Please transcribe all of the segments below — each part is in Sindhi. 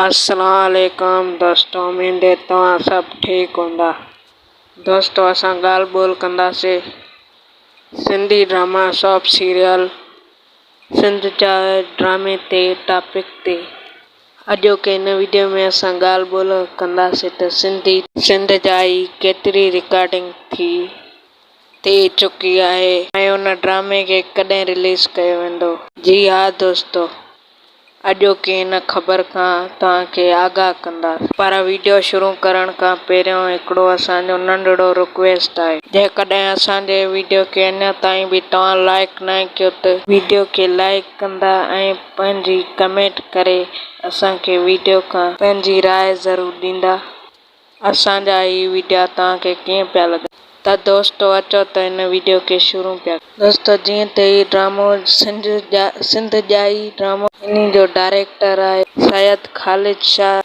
السلام عليڪم دوستو اميد هي توهان سڀ ٺيڪ هوندا دوستو اسان ڳالهه ٻولهه ڪنداسي Sindhi drama soap serial Sindh جا ڊرامي تي ٽاپڪ تي اڄوڪي هن ويڊيو ۾ اسان ڳالهه ٻولهه ڪنداسي ته سنڌي سنڌ جا ئي ڪيتري رڪارڊنگ ٿي ٿي چڪي آهي ۽ ان ڊرامي کي ڪڏهن رليز ڪيو ويندو. جي ها دوستو اڄوڪي هن خبر کان توهان کي آگاهه ڪنداسين. پر ويڊيو شروع ڪرڻ کان پهريون هڪڙو اسان جو ننڍڙو رڪويسٽ آهي. جيڪڏهن اسان جي ويڊيو کي اڃا تائين به توهان لائيڪ ناهي ڪيو ته. ويڊيو کي لائيڪ ڪندا ۽ پنهنجي ڪمينٽ ڪري اسان کي ويڊيو کان پنهنجي راء ضرور ڏيندا. اسان جا هي وڊيا توهان کي ڪيئن پيا لڳن ته دوستو اچو ته هن وڊيو کي شروع پيا ڪريون. دوستو جيئن ته هي ڊرامو سنڌ ڄائي ڊرامو انهي جو ڊائريڪٽر آهي سيد خالد شاهه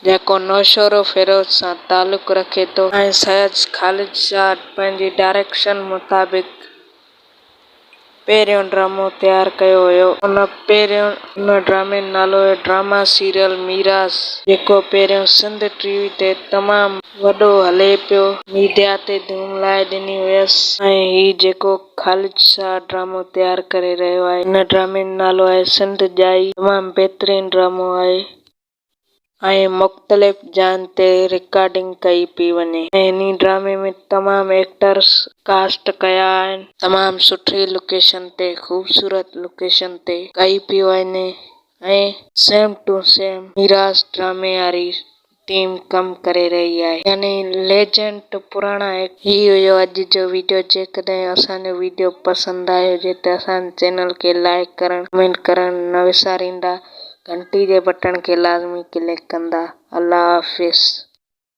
جيڪو نوشهرو فيروز سان تعلق رکي ٿو ۽ سيد خالد شاهه پنهنجي ڊائريڪشن مطابق پهريون ڊرامو تيار ڪيو هيو. ان پهريون ان ڊرامي جو نالو هيو ڊراما سيريل ميراث جيڪو پهريون سنڌ ٽي وي تي تمام وڏو هلي پيو. ميڊيا تي ڌوم لائي ڏني هيس. ۽ هي جيڪو خالد شاهه ڊرامو تيار ڪري رهيو آهي ان ڊرامي جو نالو آهي سنڌ ڄائي تمام بهترين ڊرامو آهي. ۽ مختلف جاين تي رڪارڊنگ ڪئي پئي وڃي ۽ انهي ڊرامي ۾ تمام ايڪٽرس ڪاسٽ ڪيا آهن. تمام سٺي لوڪيشن تي خوبصورت لوڪيشن تي ڪئي پئي وڃي ۽ سيم ٽو سيم ميراث ڊرامي واري ٽيم ڪم ڪري رهي آهي يعني ليجنڊ پراڻا ايڪٽر. هي هيو اڄ جو ويڊيو جيڪڏهن اسان جو ويڊيو پسند آيو هجي ته اسان جي چينل کي لائيڪ ڪرڻ ڪمينٽ ڪرڻ نه وساريندا. گهنٽي جي بٽڻ کي لازمي ڪلڪ ڪندا. الله حافظ.